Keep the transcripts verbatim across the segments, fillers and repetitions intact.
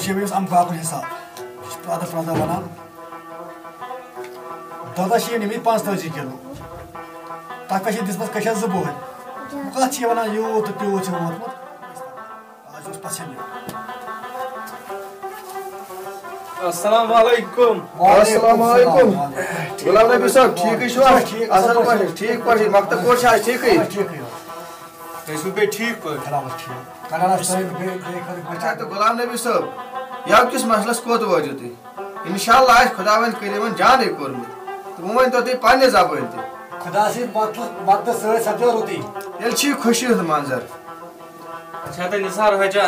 چھِ أمِس اَمہٕ باپَتھ حِساب۔ یہِ چھِ پرٛٮ۪تھ دۄہ پرٛٮ۪تھ دۄہ وَنان، دۄدَس چھِ یِم نِمٕتۍ پانٛژتٲجی کِلوٗ۔ تَتھ پٮ۪ٹھ چھِ دِژمٕژ کٔشَس زٕ بۄہرِ۔ بہٕ کَتھ چھِ یہِ وَنان، یوٗت تہٕ تیوٗت چھِ ووتمُت۔ آز اوس پَژھٮ۪ن یُن۔ السلام علیکم۔ وعلیکم السلام۔ السلام علیکم۔ وعلیکم۔ غلام نبی صٲب، ٹھیٖکٕے چھِو حظ؟ ٹھیٖک، اَصٕل پٲٹھۍ، ٹھیٖک پٲٹھۍ۔ مۄختہٕ کوٗر چھا حظ ٹھیٖکٕے؟ آ، ٹھیٖکٕے۔ تُہۍ چھِو بیٚیہِ ٹھیٖک پٲٹھۍ؟ خۄداوَس ٹھیٖک۔ خۄداوَس ترٲوِتھ بیٚیہِ، بیٚیہِ خٲطرٕ بچا۔ اچھا، تہٕ غلام نبی صٲب، یَتھ کِس مسلس کوٚت وٲتِو تُہۍ؟ انشاءاللہ آسہِ خۄداوند کریٖمن جانٕے کوٚرمُت۔ تہٕ وۄنۍ ؤنۍتو تُہۍ پننہِ زبٲنۍ تہِ۔ خۄدا سٕنٛدِ مدتہٕ، مدتہٕ سۭتۍ سپدیو رُتُے۔ تیٚلہِ چھُ یہِ خوشی ہُنٛد منظر۔ اچھا، تہٕ نثار حاجا،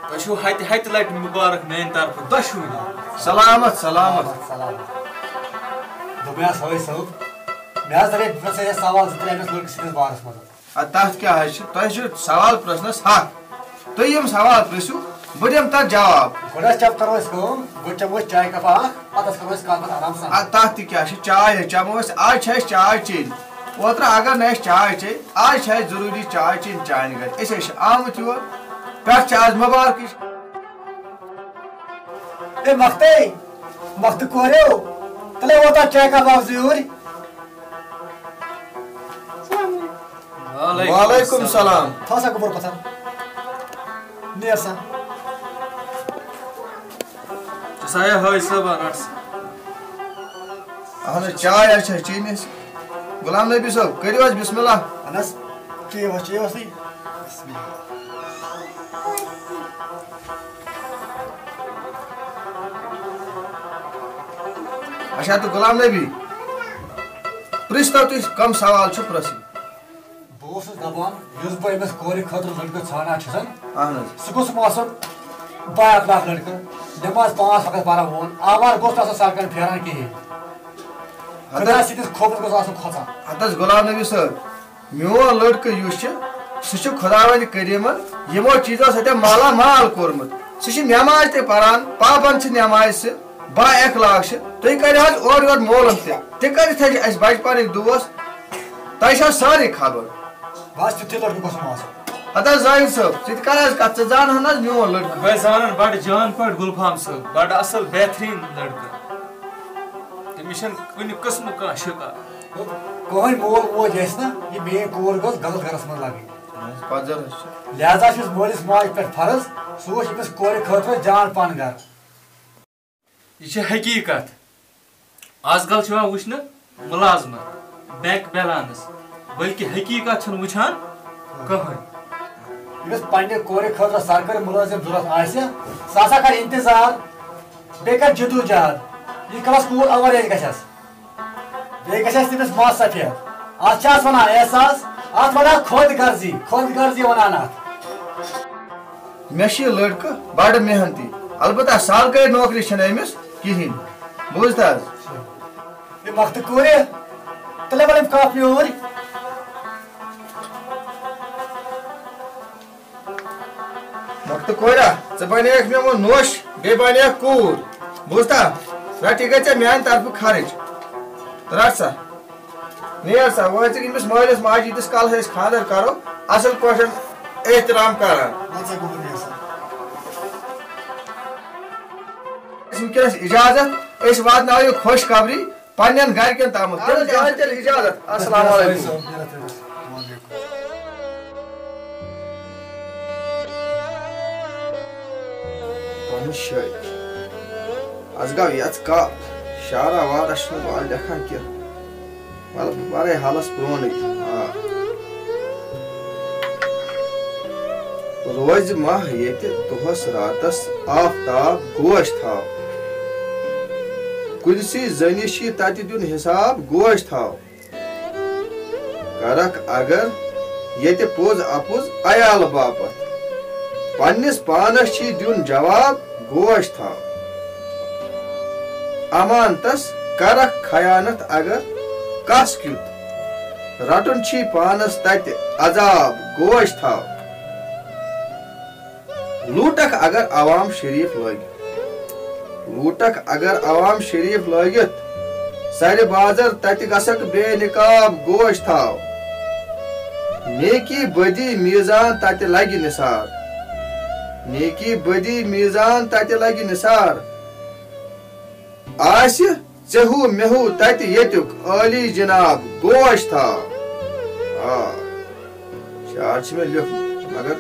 تۄہہِ چھُو ہتہِ، ہتہِ لٹہِ مُبارک میٛانہِ طرفہٕ دۄشوٕنی۔ سلامت، سلامت۔ سلامت۔ دوٚپمَے حظ، حٲج صٲب، مےٚ حظ دَپے، بہٕ پرٛژھٕ یہِ سوال زٕ ترٛےٚ أمِس لٔڑکہٕ سٕنٛدِس بارس منٛز۔ اَدٕ تَتھ کیٛاہ حظ چھِ؟ تۄہہِ چھُ سوال پرٛژھنَس حق۔ تُہۍ یِم سوال پرٛژھِو، بہٕ دِمہٕ تَتھ جواب۔ گۄڈٕ حظ چپ کرو أسۍ کٲم، گۄڈٕ چٮ۪مو أسۍ چایہِ کپ اکھ، پتہٕ حظ کرو أسۍ کتھ باتھ آرام سان۔ اَدٕ تَتھ تہِ کیٛاہ چھِ؟ چاے حظ چٮ۪مو أسۍ، آز چھِ اَسہِ چاے چیٚنۍ۔ اوترٕ اگر نہٕ اَسہِ چاے چیٚے، آز چھِ اَسہِ ضروٗری چاے چیٚنۍ چانہِ گرِ۔ أسۍ حظ چھِ آمٕتۍ یور، پٮ۪ٹھ چھِ آز مُبارکٕچ۔ اے مۄختٕے، مۄختہٕ کوریو، تلے ووتا چاے کپ اکھ زٕ یوٗرۍ۔ وعلیکم السلام۔ تھاو سا گوٚبُر پتھر۔ نیر سا۔ ژٕ سا ہے حٲج صٲبا، رٹ سا۔ اہن حظ، چاے حظ چھِ اَسہِ چیٚنۍ اَسہِ۔ غلام نبی صٲب، کٔرِو حظ بسم اللہ۔ اہن حظ، چیٚیِو حظ، چیٚیِو حظ تُہۍ۔ بسم اللہ۔ اچھا، تہٕ غلام نبی، پرٛژھ تو تُہۍ، کم سوال چھُ پرٛژھٕنۍ؟ بہٕ اوسُس دَپان، یُس بہٕ أمِس کورِ خٲطرٕ لٔڑکہٕ ژھانٛڈان چھُسَن، اَہَن حظ۔ سُہ گوٚژھ نہٕ آسُن با اخلاق لٔڑکہٕ، نٮ۪ماز پانٛژھ وقت پَران وول، آوارٕ گوٚژھ نہٕ آسُن سڑکَن پھیران کِہیٖنۍ۔ ہَتہٕ خۄدا حظ۔ سٕنٛدِس خوفَس گوٚژھ آسُن کھۄژان۔ ہَتہٕ حظ، غلام نبی صٲب، میون لٔڑکہٕ یُس چھُ، سُہ چھُ خۄداوندِ کریٖمَن یِمو چیٖزو سۭتۍ مالا مال کوٚرمُت۔ سُہ چھُ نٮ۪ماز تہِ پَران، پابنٛد چھِ نٮ۪مازِ سۭتۍ۔ با اخلاق چھِ، تُہۍ کٔرِو حظ اورٕ یورٕ مولوٗم تہِ۔ تہِ کٔرِتھ حظ چھِ اَسہِ بچپنٕکۍ دوس، تۄہہِ چھا سٲرٕے خبر؟ بس تیُتھُے لٔڑکہٕ گوٚژھ نہٕ آسُن۔ ہتا زٲہِد صٲب، ژٕ تہِ کر حظ کتھ، ژٕ زانہٕ ہن حظ میون لٔڑکہٕ۔ بہٕ زانن بڑٕ جان پٲٹھۍ گُلفام صٲب، بڑٕ اصل بہتریٖن لٔڑکہٕ۔ تٔمِس چھَنہٕ کُنہِ قٕسمُک کانٛہہ شِکار۔ کٕہٕنۍ مول موج آسہِ نہ، یہِ میٲنۍ کوٗر گٔژھ غلط گرس منٛز لگٕنۍ۔ اہن حظ، پزر حظ چھُ۔ لہذا چھُس مٲلِس ماجہِ پٮ۪ٹھ فرض، سُہ وٕچھ أمِس کورِ خٲطرٕ جان پہن گرٕ۔ یہِ چھِ حقیٖقت۔ آز کل چھِ یِوان وٕچھنہٕ مُلازمت، بینک بیلنس، بلکہِ حقیٖقت چھِنہٕ وٕچھان کٕہٕنۍ۔ ییٚمِس پننہِ کورِ خٲطرٕ سرکٲرۍ مُلٲزِم ضروٗرت آسہِ، سُہ ہسا کرِ انتظار، بیٚیہِ کرِ جدوجہد۔ یہِ کلاس کوٗر اوریج گژھٮ۪س، بیٚیہِ گژھٮ۪س تٔمِس مَس سفید۔ اتھ چھِ اتھ ونان احساس، اتھ ونان خود غرضی، خود غرضی ونان اتھ۔ مےٚ چھُ یہِ لٔڑکہٕ بڑٕ محنتی، البتہ سرکٲرۍ نوکری چھَنہٕ أمِس کِہیٖنۍ۔ بوٗزتھا حظ؟ یہِ مۄختہٕ کورِ، تُلہِ وَلہٕ أمۍ کاپی اوٗرۍ۔ مۄختہٕ کورا، ژٕ بنیکھ مےٚ وۄنۍ نوٚش، بیٚیہِ بنیکھ کوٗر۔ بوٗزتھا؟ رَٹ، یہِ گٔے ژےٚ میٛانہِ طرفہٕ خرٕچ۔ رَٹ سا۔ نیر سا، وۄنۍ ژٕ أمِس مٲلِس ماجہِ، ییٖتِس کالس أسۍ خانٛدر کرو، اصل پٲٹھۍ احترام کران۔ وۄنۍ ژٕ گوٚبُر نیر سا۔ أسۍ وٕنکیٚنس اجازت، أسۍ واتناوو یہِ خوشخبری پننٮ۪ن گرِکٮ۪ن تامتھ۔ تیٚلہِ دِوان تیٚلہِ اجازت۔ السلام علیکم۔ پنُن شٲعر۔ از گوٚو یژھ کال، شعرا وارا چھُنہٕ بہٕ از لیکھان کینٛہہ۔ وَلہٕ بہٕ پَرَے حالَس پرٛونُے۔ آ۔ روزِ ماہ ییٚتہِ دۄہَس راتَس آفتاب گوش تھاو۔ کُلسٕے زٔنِس چھی تَتہِ دیُن حساب گوش تھاو۔ کرکھ اگر ییٚتہِ پوٚز اپُز عیالہٕ باپتھ۔ پننِس پانس چھی دیُن جواب گوش تھاو۔ امانتس کرکھ خیانت اگر کس کیُت۔ رٹُن چھی پانس تتہِ عذاب گوش تھاو۔ لوٗٹکھ اگر عوام شریف لٲگِتھ۔ لوٗٹکھ اگر عوام شریف لٲگِتھ۔ سرِ بازر تتہِ گژھکھ بے نقاب گوش تھاو۔ نیکی بدی میزان تتہِ لگہِ نثار۔ نیکی بدی میزان تتہِ لگہِ نثار۔ آسہِ ژےٚ ہیوٗ مےٚ ہیوٗ تتہِ ییٚتیُک عٲلی جناب گوش تھاو۔ آ، شعر چھِ مےٚ لیوٚکھمُت، مگر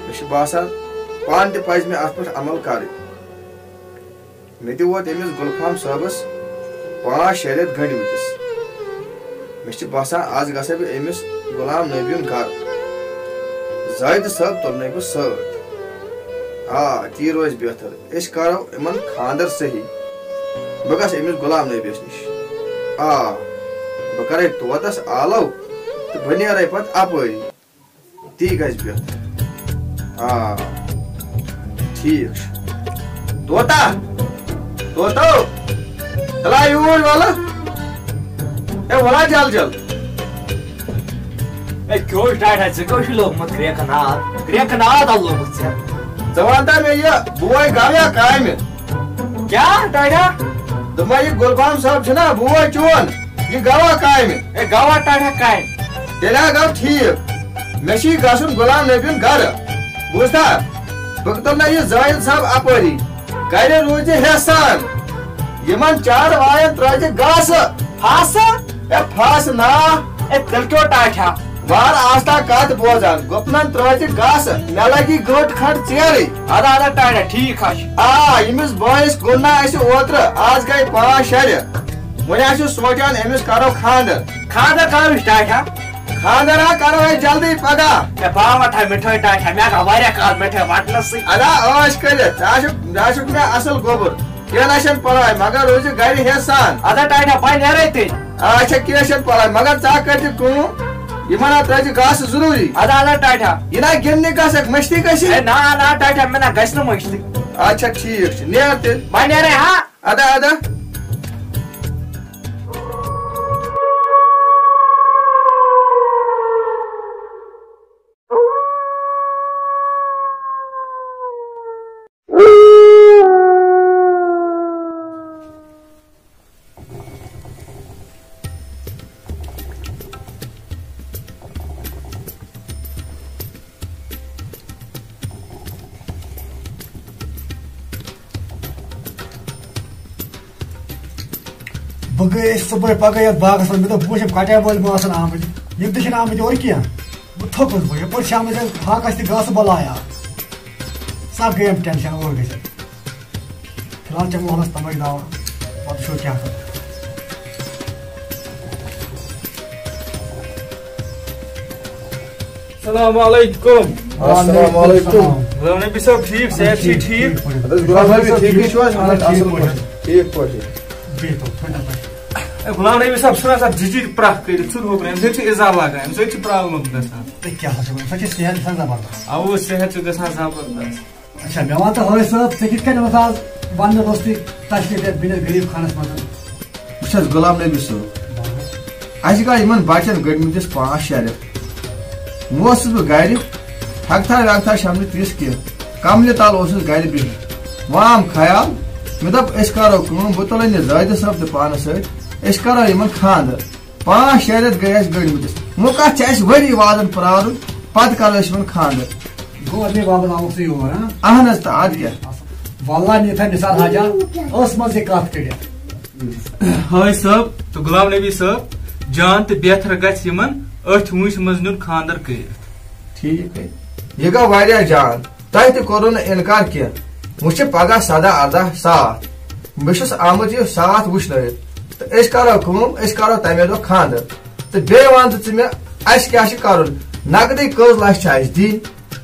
مےٚ چھُ باسان پانہٕ تہِ پزِ مےٚ اتھ پٮ۪ٹھ عمل کرٕنۍ۔ مےٚ تہِ ووت أمِس گُلفام صٲبس پانٛژھ شےٚ رٮ۪تھ گٔنڈۍ مٕتِس۔ مےٚ چھِ باسان، از گژھے بہٕ أمِس غلام نبی یُن گرٕ۔ زاہد صٲب تُلنے بہٕ سۭتۍ۔ آ، تی روزِ بہتر۔ أسۍ کرو یِمن خاندر صحیح۔ بہٕ گژھٕ أمِس غلام نبیَس نِش۔ آ، بہٕ کرے طوطس آلو تہٕ بہٕ نیرے پتہٕ اپٲری۔ تی گژھِ بہتر۔ آ، ٹھیٖک چھُ۔ طوطا، طوطو، ہلا یوٗرۍ وَلہٕ۔ ہے، وَلہٕ جل جل۔ ہے، کیٛاہ اوس ڈاڈا، ژےٚ کیٛاہ اوسُے لوگمُت کرٛٮ۪کہٕ ناد؟ کرٛٮ۪کہٕ ناد ہا لوگُتھ ژےٚ۔ ژٕ وَن تہ مےٚ، یہِ بوے گوٚو یا کامہِ؟ کیٛاہ ڈاڈا؟ دوٚپمَے، یہِ گُلفام صٲب چھُنا بوے چون، یہِ گوٚوا کامہِ؟ ہے، گوٚوا ڈاڈا کامہِ؟ تیٚلہِ ہا گوٚو ٹھیٖک۔ مےٚ چھُ یہِ گژھُن غلام نبی یُن گرٕ۔ بوٗزتھا؟ بہٕ تُلہٕ نہ یہِ زٲہِد صٲب اپٲری۔ گرِ روٗزِ ہٮ۪س سان۔ یِمن چاروایَن ترٲوزِ گاسہٕ۔ پھاسہٕ؟ اے پھاسہٕ نا۔ اے تیٚلہِ کیٛاہ ٹاٹھا؟ وار آستا کتھ بوزان، گُپنن ترٲوزِ گاسہٕ، مےٚ لگی گٲنٹہٕ کھنڈ ژیرٕے۔ ادا ادا ٹاٹھا، ٹھیٖک ہا چھُ۔ آ، ییٚمِس بٲیِس گوٚو نا اَسہِ اوترٕ، آز گٔے پانٛژھ شےٚ رٮ۪تھ۔ وۄنۍ آسہِ سونٛچان أمِس کرو خانٛدر۔ خانٛدر کر وٕچھ ٹاٹھا؟ خانٛدر ہا کرو أسۍ جلدی پگاہ۔ ہے، بہٕ ہا وَٹہٕ ہا مِٹھٲے ٹاٹھا، مےٚ گٔے واریاہ کال مِٹھٲے وَٹنَسٕے۔ ادا عٲش کٔرِتھ، ژٕ آسُکھ، ژٕ آسُکھ مےٚ اَصٕل گوٚبُر۔ کینٛہہ نہ چھُنہٕ پرواے، مگر روٗزِ گرِ ہٮ۪س سان۔ ادا ٹاٹھا، بہٕ نیرے تیٚلہِ۔ اچھا، کینٛہہ چھُنہٕ پرواے، مگر ژٕ ہا کٔرۍ زِ کٲم، یِمن ہا ترٲوزِ گاسہٕ ضروٗری۔ ادا، ادا ٹاٹھا۔ یہِ نا گِنٛدنہِ گژھکھ، مٔشتٕے گژھی۔ ہے، نا، نا ٹاٹھا، مےٚ نا گژھِ نہٕ مٔشتٕے۔ اچھا، ٹھیٖک چھُ، نیر تیٚلہِ۔ بہٕ نیرے ہا۔ ادا، ادا۔ بہٕ گٔیَس صُبحٲے پَگاہ یَتھ باغَس منٛز، مےٚ دوٚپ، بہٕ وٕچھِ، یِم کَٹٲے وٲلۍ ما آسَن آمٕتۍ۔ یِم تہِ چھِنہٕ آمٕتۍ اورٕ کینٛہہ۔ بہٕ تھوٚکُس، بہٕ یَپٲرۍ شامَس ییٚلہِ ہاکَس تہِ گاسہٕ بَلاے آو۔ سَکھ گٔیَم ٹٮ۪نشَن اورٕ گٔژھِتھ۔ فِلحال چَمہٕ وولَس تَمَے دَوا، پَتہٕ وٕچھو کیٛاہ کَرو۔ السلام علیکم۔ السلام علیکم۔ غلام نبی صٲب ٹھیٖک، صحت چھِ ٹھیٖک؟ اَدٕ حظ، غلام نبی صٲب ٹھیٖک چھِو حظ؟ اَہَن حظ، ٹھیٖک پٲٹھۍ۔ ٹھیٖک پٲٹھۍ۔ بِہِو، ٹھٔہرِو۔ اے، غلام نبی صٲب، ژھٕن حظ اَتھ جِجِر پرٛکھ کٔرِتھ، ژھٕن ہوٚکُن، اَمہِ سۭتۍ چھِ اِزا لَگان، اَمہِ سۭتۍ چھِ پرٛابلِم گژھان۔ تہٕ کیٛاہ حظ چھِ وَنان؟ سۄ چھِ صحت گژھان زبردست۔ اَوٕ صحت چھُ گژھان زبردست۔ اچھا، مےٚ وَن تہٕ حٲج صٲب، ژےٚ کِتھ کٔنۍ اوس آز وننہٕ روٚستُے تشریف یتھ بٕنِس غریب خانس منٛز؟ وٕچھ حظ غلام نبی صٲب، اَسہِ گٔے یِمن بچن گٔڑمٕتِس پانٛژھ شےٚ رٮ۪تھ۔ وۄنۍ اوسُس بہٕ گرِ، ہٮ۪کتھا وٮ۪کتھا چھَم نہٕ تِژھ کینٛہہ۔ کملہِ تل اوسُس گرِ بِہِتھ۔ وۄنۍ آم خیال، مےٚ دوٚپ، أسۍ کرو کٲم، بہٕ تُلے نہٕ زٲہدٕ صٲب تہِ پانس سۭتۍ، أسۍ کرو یِمن خانٛدر۔ پانٛژھ شےٚ رٮ۪تھ گٔے اَسہِ گٔڑمٕتِس۔ وۄنۍ کَتھ چھِ اَسہِ ؤری وادَن پرٛارُن، پَتہٕ کَرو أسۍ یِمَن خانٛدر۔ گوٚو، اَدٕ مےٚ بابَن آوُکھ ژٕ یور، ہاں؟ اَہَن حظ، تہٕ اَدٕ کیٛاہ؟ وَاللہ، نیٖتھا نثار حاجا ٲس منٛز یہِ کَتھ کٔڑِتھ۔ حٲج صٲب تہٕ غلام نبی صٲب، جان تہٕ بہتر گژھِ یِمَن أتھۍ وٲنٛسہِ منٛز نیُن خانٛدر کٔرِتھ۔ ٹھیٖک ہے۔ یہِ گوٚو واریاہ جان۔ تۄہہِ تہِ کوٚروٕ نہٕ اِنکار کینٛہہ۔ وۄنۍ چھِ پگاہ سداہ ارداہ ساتھ۔ بہٕ چھُس آمُت یہِ ساتھ وٕچھنٲوِتھ۔ تہٕ أسۍ کرو کٲم، أسۍ کرو تَمے دۄہ خانٛدر۔ تہٕ بیٚیہِ وَن تہٕ ژٕ مےٚ، اَسہِ کیٛاہ چھِ کرُن؟ نقدٕے کٔژ لَچھ چھِ اَسہِ دِنۍ؟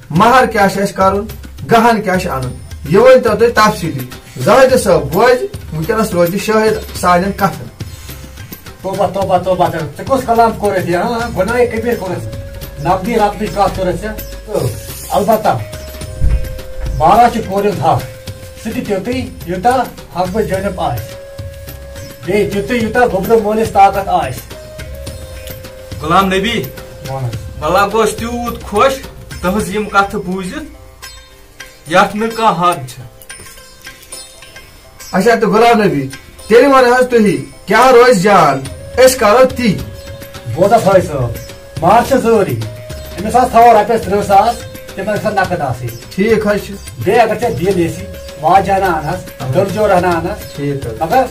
مہر کیٛاہ چھُ اَسہِ کرُن؟ گہن کیٛاہ چھُ اَنُن؟ یہِ ؤنۍ تو تُہۍ تفصیٖلی۔ زٲہدٕ صٲب بوزِ، وٕنکیٚنَس روزِ شٲہِد سانٮ۪ن کَتھَن۔ توبہ، توبہ، توبہ، ژےٚ، ژےٚ کُس کلام کوٚرُتھ یہِ؟ ہاں، گۄناہہِ کبیٖر کوٚرُتھ۔ نقدی رقدٕچ کتھ کٔرٕتھ ژےٚ؟ اۭں۔ البتہ، بارہ چھِ کورِ ہُنٛد حق۔ سُہ تہِ تیُتُے، یوٗتاہ حق بہٕ جٲنِب آسہِ۔ بیٚیہِ تیُتُے، یوٗتاہ گوٚبرٕ مٲلِس طاقت آسہِ۔ غلام نبی، وَن حظ۔ بہٕ لگوس تیوٗت خۄش تُہٕنٛز یِم کتھٕ بوٗزِتھ۔ یتھ نہٕ کانٛہہ حد چھِ۔ اچھا، تہٕ غلام نبی، تیٚلہِ وَن حظ تُہی، کیٛاہ روزِ جان؟ أسۍ کرو تی۔ بوز حظ حٲج صٲب، مہر چھِ ضروٗری۔ أمِس حظ تھاوو رۄپیَس تٕرٛہ ساس، تِمن گژھن نقد آسٕنۍ۔ ٹھیٖک حظ چھُ۔ بیٚیہِ اگر ژےٚ دِل یژھی، واجہ ہنا اَنہَس، ٹھیٖک۔ دٔرجور ہنا اَنہَس، ٹھیٖک حظ۔ مگر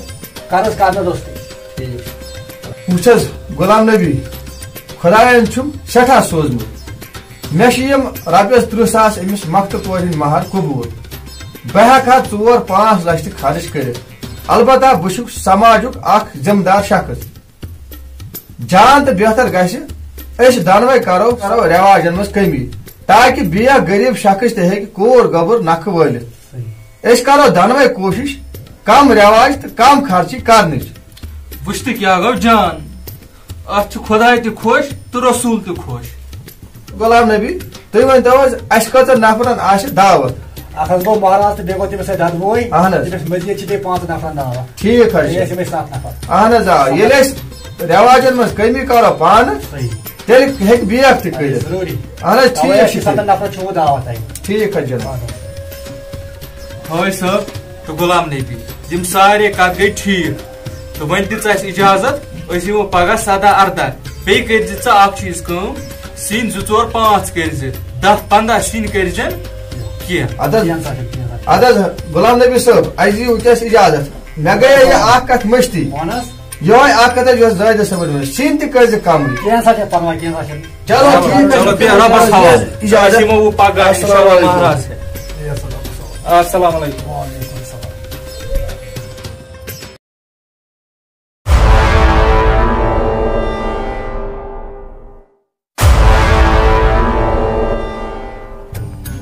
قرض کَر نہٕ روٚستُے۔ ٹھیٖک۔ وٕچھ حظ، غلام نبی، خۄدایَن چھُم سٮ۪ٹھاہ سوٗزمُت۔ مےٚ چھِ یِم رۄپیَس تٕرٛہ ساس أمِس مۄختہٕ کورِ ہِنٛدۍ مہر قبوٗل۔ بہٕ ہٮ۪کہٕ ہا ژور پانٛژھ لَچھ تہِ خرٕچ کٔرِتھ۔ البتہ بہٕ چھُس سماجُک اکھ ذمہٕ دار شخص۔ جان تہٕ بہتر گژھِ، أسۍ دۄنوَے کرو، کرو رٮ۪واجن منٛز کمی، تاکہِ بیٚیہِ اکھ غریب شخص تہِ ہیٚکہِ کوٗر گۄبُر نکھٕ وٲلِتھ۔ أسۍ کرو دۄنوَے کوٗشِش کم رٮ۪واج تہٕ کم خرچی کرنٕچ۔ وٕچھ تہٕ کیٛاہ گوٚو جان، اتھ چھُ خۄداے تہِ خۄش تہٕ رسول تہِ خۄش۔ غلام نبی، تُہۍ ؤنۍ تو حظ، اَسہِ کٔژَن نفرن آسہِ دعوت؟ اکھ حظ گوٚو مہراز تہٕ بیٚیہِ گوٚو تٔمِس سۭتۍ دۄدٕ بوے۔ اہن حظ۔ تٔمِس مٔزیٖد چھِ بیٚیہِ پانٛژن نفرن دعوت۔ ٹھیٖک حظ بیٚیہِ چھِ۔ ٲسۍ أمِس ستھ نفر۔ اہن حظ، آ، ییٚلہِ أسۍ رٮ۪واجن منٛز کٔمی کرو پانہٕ، صحیح۔ تیٚلہِ ہیٚکہِ بیٚیہِ اکھ تہِ کٔرِتھ۔ ضروٗری۔ اہن حظ، اَوَے ٹھیٖک حظ چھُ چھِ تیٚلہِ۔ ستن نفرن چھُ وۄنۍ دعوت اَتہِ۔ ٹھیٖک حظ جناب۔ اہن حظ۔ ہٲے صٲب تہٕ غلام نبی، یِم سارے کتھ گٔے ٹھیٖک۔ تہٕ وۄنۍ دِژ اَسہِ اجازت، أسۍ یِمو پگاہ سداہ ارداہ۔ بیٚیہِ کٔرۍ زِ ژٕ اکھ چیٖز کٲم، سِنۍ زٕ ژور پانٛژھ کٔرۍ زِ، دَہ پنٛداہ سِنۍ کٔرۍ زٮ۪ن کینٛہہ۔ اَدٕ حظ، کینٛہہ سا چھُنہٕ، کینٛہہ سا چھُنہٕ۔ اَدٕ حظ، غلام نبی صٲب، اَسہِ دِیِو وٕنکیٚس اجازت۔ مےٚ گٔیے یہِ اکھ کتھ مٔشتٕے۔ وَن حظ۔ یِہوٚے اکھ کتھ حظ، یۄس زٲہدٕ صٲبن ؤنۍ، سِنۍ تہِ کٔرۍ زِ کمٕے۔ کینٛہہ سا چھُنہٕ پرواے، کینٛہہ سا چھُنہٕ۔ چلو، چلو، ٹھیٖک حظ چلو، چھُ۔ بیٚہہ رۄبَس حوالہٕ۔ اجازت۔ أسۍ یِمو وۄنۍ پگاہ، السلام انشاءاللہ، علیکم۔ مہراز ہٮ۪تھ۔ السلام علیکم۔ السلام علیکم۔ وعلیکم السلام۔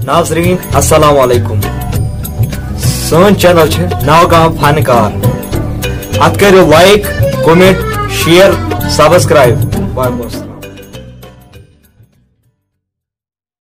ناظرین، السلام علیکم۔ سٲنۍ چینل چھِ ناگام فنکار۔ اتھ کٔرِو لائک، کمنٹ، شیئر، سبسکرائب۔ باقی وسلام۔